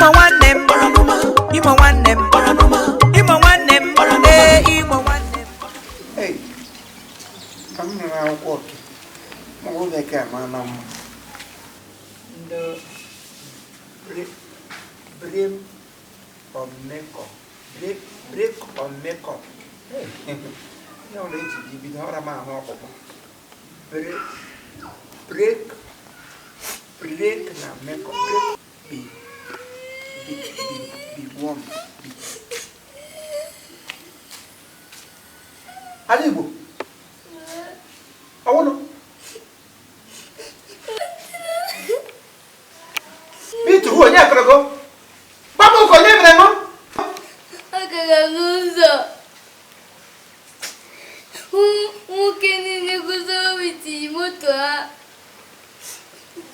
Imo nwanne m, Imo nwanne m, Imo nwanne m, ee, Imo nwanne m. Hey, ka m nụrụ akwụkwọ oke ma ọ bekee ama na mma ndị brim or makeup, break or makeup. Hey, ihe ọbụla eji gị bido ọra m ahụ ọkpụkpụ break, break na makeup, break, b b b b one b. Ala Igbo ọwụnụ bitu hụ onye kọrọ gị gbapụ ka onye mere ṅụ. Agara m n'ụzọ hụ nwoke niile guzoro with moto ha,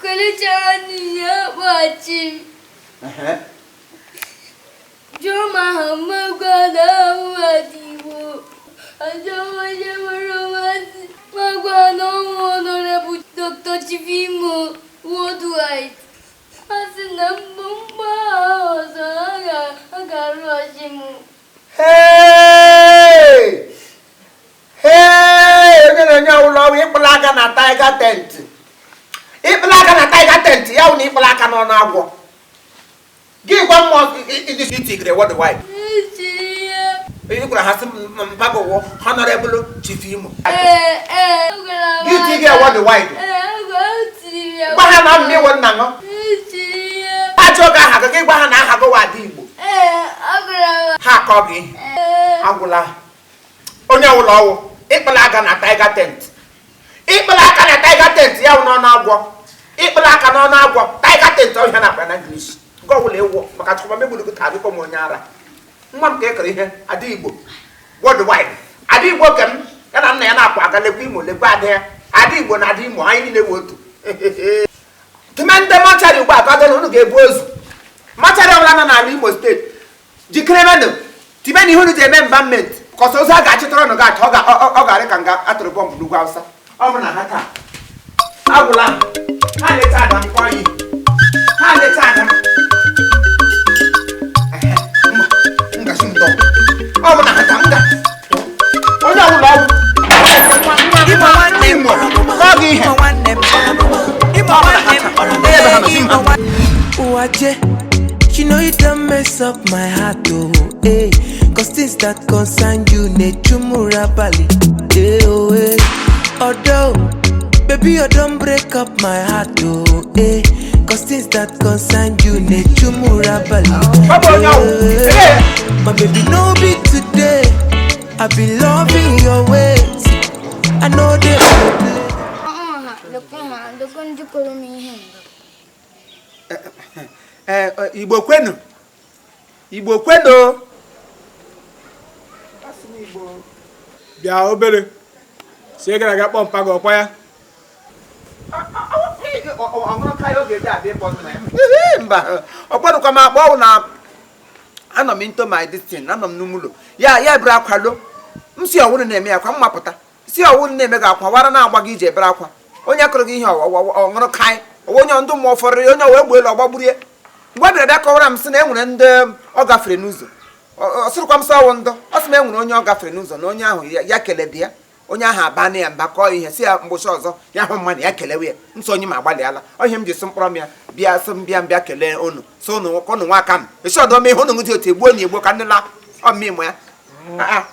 kelechara niile, ha kpọghachi m, jụọ m aha m, gwa na aha m Ada Igbo. Ajọ onye nwere mmasị ma gwa na ọnwụ Honorable Dr. Chief Imo Worldwide. Ha sị na mgbe mgbagha ọzọ ha ga-arụghachi m. Hey! Hey! Onye na-enye ọwụla ọwụ ịkpụla aka na tiger tent, ịkpụla aka na tiger tent, ya wụ na ịkpụla aka n'ọnụ agwọ gị gwa mmụọ itigere worldwide. Echiri ya. Ị gwara ha sị mpa gị wụ Honorable Chief Imo. Ee, agwara m. Gị tige worldwide. Ee, agwara m, tiri ya. Gwa ha na mmị wụ nna ṅụ. Echiri ya. Achọ gị aha gị, gị gwa ha na aha gị wụ Ada Igbo. Ee, agwara m. Ha akọ gị. Ee. Agwụla onye ọwụla ọwụ ịkpụla aka na tiger tent, ịkpụla aka na tiger tent, ya wụ n'ọnụ agwọ, ịkpụla aka n'ọnụ agwọ, tiger tent ọhịa na akpa na English nke ọbụla ịwụ maka chukwu megburu gị taa gị kpọ m onye ara. Nwa m ka e kere ihe Ada Igbo worldwide. Ada Igbo ke m ya na nna ya na-akwa aga lekwa Imo, lekwa ada ya, Ada Igbo na Ada Imo, anyị niile wụ otu. Tụma ndị mortuary ugbu a ka ọ dị na unu ga-ebu ozu. Mortuary ọbụla nọ n'ala Imo Steeti, jikere menụ tibe na ihe unu ji eme embalmment kọsọ ozu a ga-achịtara ọnụ ga-achọ ọ ga-arị ka nga atụrụ bọmbụ n'ugwu Awụsa. Ọ bụ na ha taa agwụla ha leta ada m kpọọ iyi ha leta ada m. Ehe, mba, ngaji m dọ. Ọ bụ na ha taa nga onye ọbụla ọgwụ. Imo nwanne m, Imo kọọ gị ihe. Imo nwanne m, Imo nwanne m, ee, Imo nwanne m. Waje, you know you done mess up my heart, oh, eh. 'Cause things that concern you, ne chumura bali, eh, oh, eh. Although, baby, you don't break up my heart, oh, eh. 'Cause things that concern you, ne chumura bali. Ọ bụ onye ọwụ. Eh. My baby, no be today. I be loving your ways. I know they play. Ha, lekwa ha, lekwa ndị kụrụ m ihe nga. Ee, Igbo kwenu, Igbo kwenu. Asị m Igbo. Bịa obere si ị gara aga kpọọ mpa gị ọkwa ya. Ọṅụrụ karịa oge eji abịa ịkpọ nna ya. Mba, ọ kwadokwa m akpọ ọwụ na anọ m into my destiny, anọ m n'ụlọ ya ya ebere akwa lo m si ọwụrụ na-eme ya kwa mmapụta si ọwụrụ na-eme gị akwa wara na-agba gị ije ebere akwa. Onye kụrụ gị ihe ọṅụrụ kaị ọwa onye ndụ mmụọ fọrọ ya onye wee gbuo elu ọgbagburu ya. Mgbe ọ bịara bịa kọwara m sị na e nwere ndị ọ gafere n'ụzọ, ọ sịrịkwa m sị ọwụ ndụ ọ sị m e nwere onye ọ gafere n'ụzọ na onye ahụ ya kele dị ya, onye ahụ aba na ya mba kọọ ihe si ya mgbụsị ọzọ ya hụ mmadụ ya kelewe ya nsọ onye m agbalịala ọhịa m ji sị mkpọrọ m ya bịa sị m bịa m bịa kelee unu sị unu ka unu nwa aka m esi ọdọ m ihe unu dị otu egbuo na egbuo ka ndị la ọmịmụ ya. Ah, ah.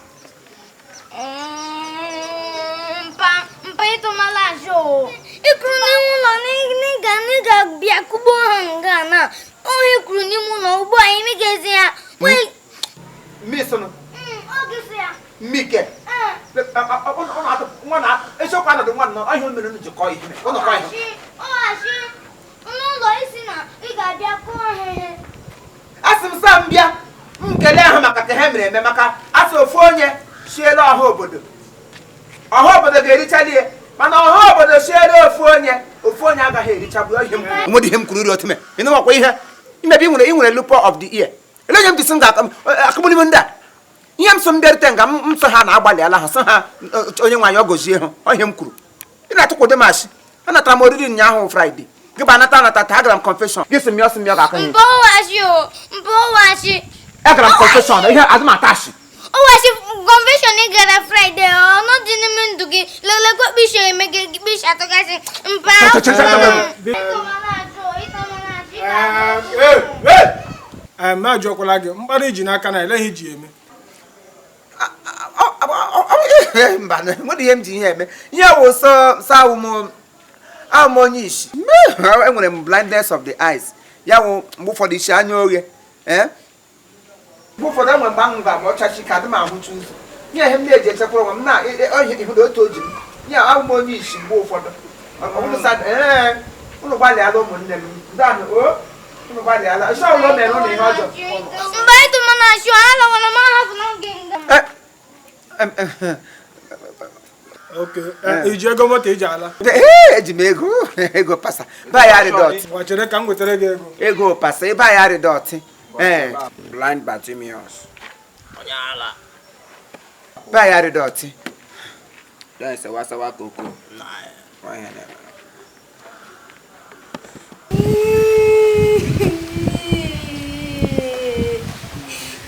Mpa, mpa, ịtụmala azụ o. Ịkụrụ n'ime ụlọ n'ịga n'ịga bịa kụgbuo ha nga na ohe kwuru n'ime ụlọ ugbu a imegezi ya wee. Mmiri sịnụ. Oge sị ya. Mmike. Nwa na eziokwu anọdụ nwa nọ ọhịa mere unu ji kọọ ihe unu kọọ ihe. Ọghachi n'ụlọ isi na ị ga-abịa kụọ ha ihe. Asị m sa m bịa m kelee ha maka ka ha mere eme maka asị ofu onye siela ọha obodo, ọha obodo ga-erichali ya, mana ọha obodo siela ofu onye, ofu onye agaghị erichagbu ihe m kwuru. Nwere ihe m kwuru iri otu me ị nụwakwa ihe imebi ị nwere ị nwere lupo of the ear ele onye m ji sị m ga-akụgbuli m ndị a ihe m so m bịarute nga m sị ha na-agbalịala ha sị ha onye nwaanyị ọ gọzie ha ọhịa m kwuru. Ị na-atụkwado m asị anatara m oriri ụnyaahụ Fraịde. Gị bụ anata anata taa agara m confession. Gị sị m ya ọsị m ya ga-akụ ihe. Mpa ọwashi o, mpa ọwashi. Agara m confession, ihe azụ m atashi. Ọwashi confession ị gara Friday, ọnụ dị n'ime ndụ gị. Lelekwa kpisha eme gị kpisha atụgasị. Mpa. Ma ajụọkwala gị mkparị iji n'aka na eleghị iji eme. Mba, nwere ihe m ji ihe eme. Ihe wụ sọ awụ m onye isi. Enwere m blindness of the eyes. Ya wụ mgbe ụfọdụ isi anya oghe. Mgbe ụfọdụ enwere mgbe ahụ ga-ama ọchachi ka adị m ahụcha ụzọ. Nye ihe m na-eji echekwara onwe m na ịhụ na otu o ji m. Nye awụ m onye isi mgbe ụfọdụ. Unu gbalịala ụmụnne m. Ndị o unu gbalịala. Isi ọbụla o mere ụlọ ihe ọjọọ. Mba ịtụ m na-achụ alawara m ahapụ n'oge nga. Okay. Iji ego moto iji ala? Eji m ego ego pasa. Ba ya ridọtị. Chere ka m wetara gị ego. Ego pasa ebe ya ridọtị. Blind Bartimaeus. Onye ala. Ba ya ridọtị. Ya sewa sewa koko.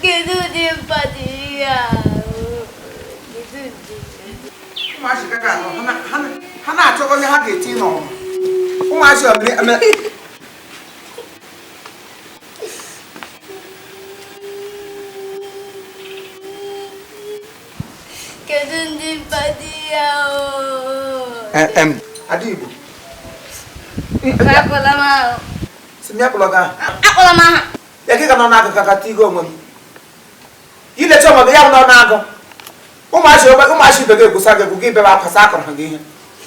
Kedu ụdị mpa dị ya? Ha na-achọ onye ha ga-eti n'ọnwa. Ụmụazị omere Kedu ndị mpa dị ya? Ada Igbo. Akpọla m ahụ. Sị m ya kpọrọ gị ahụ. Akpọla m aha. Ya gị ga nọ n'agụ ka tigo onwe m. Ilecha onwe gị ya bụ nọ n'agụ. Ụmụazị ibe gị egwusa gị egwu gị bebe akwa sa akọrọ gị ihe.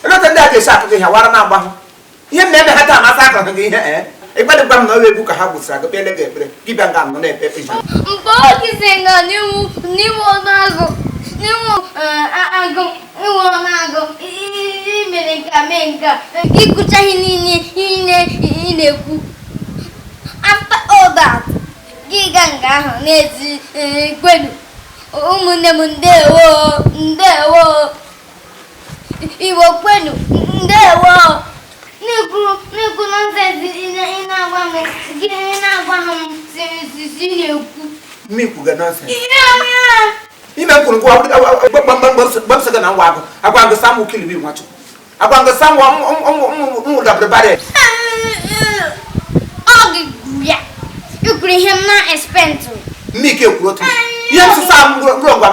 Eleta ndị a ga-esi akụ gị ihe wara na-agba ha. Ihe mmemme ha taa amasị akọrọ gị ihe ee. Ịgbadịgwa m na ọrụ egwu ka ha gwusara gị kpele gị ekpere gị bịa nga nọ na-ekpe ekpe ihe. Mgbe ọ gịzi nga n'iwu ọnụ agụ n'iwu agụ iwu ọnụ agụ imere nka mee nka ịkụchaghị niile ihe ị na-ekwu. After all that, gị ga nga ahụ na-eti kwenu. Ụmụnne m ndewo ndewo Igbo kwenu ndewo na-ekwu nọnsensị ị na-agwa m gị na-agwa m siri na-ekwu. Mmikwu ga nọnsensị. Ime kwuru ngwa gbamsị gị na ngwa agụ agwa agụ samụ kilibi nwachukwu agwa agụ samụ mmụ dabere bare. Ọ gị gwuru ya ikwuru ihe m na-expect. Mmike kwuru otu ihe nsụsụ ahụ mkpụrụ ngwa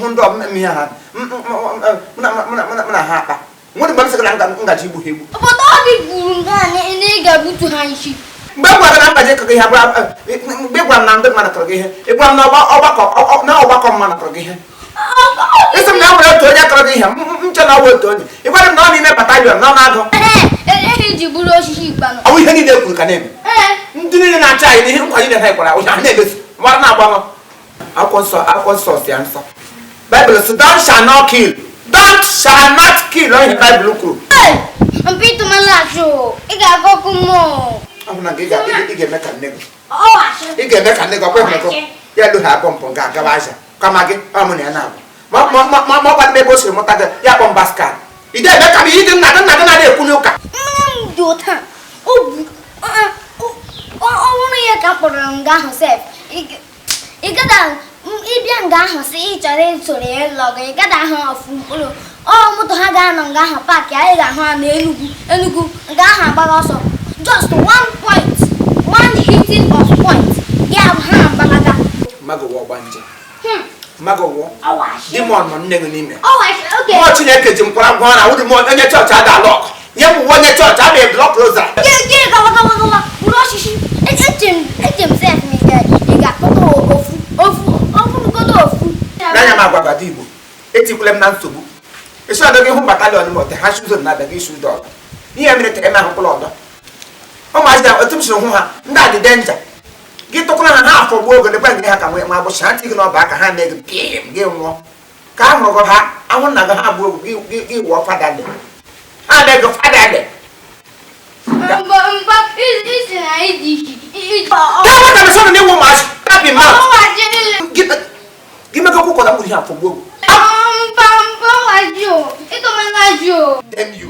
hụ ndị ọmụmụ ha mụ na ha akpa nwere mgbe m sị na ngaji igbu ha egbu. Obodo ọ gị gwuru nga na ị ga-egbutu ha isi. Mgbe m gwara na ngaji kọrọ ihe mgbe ị gwara m na ndị mmadụ kọrọ gị ihe ị gwara m na ọgbakọ mmadụ kọrọ gị ihe. Isi m na nwere otu onye kọrọ gị ihe m che na ọ bụ otu onye ị gwara m na ọ n'ime batalion na ọ na-agụ. Ọ bụ ihe niile kwuru ka na-eme. Ndị niile na-achị anyị n'ihe nkwa niile ha kwara ụnya ha na-emezu mara na-agbanwe. Akwụkwọ nsọ si ya nsọ. Baịbụl sị thou shall not kill. Thou shall not kill onye Baịbụl kwuru. Mpa ịtụmala achụ ị ga-aga ọkụ mmụọ. Ọ bụ na ị ga-eme ka nne gị. Ị ga-eme ka nne gị ọkwa ịhụrụ ya elu ha abụọ mpụ ga-agawa aja kama gị ọ mụ na ya na-abụ ma ọ gbadị ebe o siri mụta gị ya kpọ mbaskal. Ị ga-eme ka m ihe dị nna gị nna gị na-ekwuli ụka. Nne m dị ụta ọ bụrụ ya ka m kpọrọ nga ahụ sef ịbịa nga ahụ sị ị chọrọ ịsoro ya ịlọ gị ị gada ahụ ọfụ mkpụrụ ọ moto ha ga-anọ nga ahụ paakị anyị ga-ahụ ha na Enugu Enugu nga ahụ agbara ọsọ just 1 point 1 hitting of point ya ha agbalaga. Mmadụ wụ ọgbanje. Mmadụ wụ demon nọ nne gị n'ime. Mmụọ Chineke ji mkwara ngwa na awụdị m onye chọọchị ada alọk. Nye m uwe onye chọọchị abịa blọk rosa. Gị gawa gawa gawa bụrụ osisi eche m sef na ị ga-akpọta ofu ofu ofugodo ofu. N'anya m agwa Ada Igbo etikwule m na nsogbu. Esi ọdọ gị hụ batalion ma ọte ha shi ụzọ na-abịa gị isi ụzọ ọdọ. Ihe mere ka eme ahụkwụla ọdọ. Ụmụazị na otu m siri hụ ha ndị a dị denja. Gị tụkwara ha ha afọ gbuo oge lekwa gị ha ka nwee ma agbụsị ha tigị n'ọba aka ha mee gị pim gị nwụọ. Ka a hụrụ gị ha ahụ nna gị ha gbuo oge gị wụọ fadalị. Ha mee gị fadalị. Mba isi na ịdị isi. Ka nwata mesọrọ na ịwụ ụmụazị happy mouth. Gị mekọ kwụkọta mkpụrụ ihe afọ gbuo oge. Mba mba wajo ịtọmana jo. Damn you.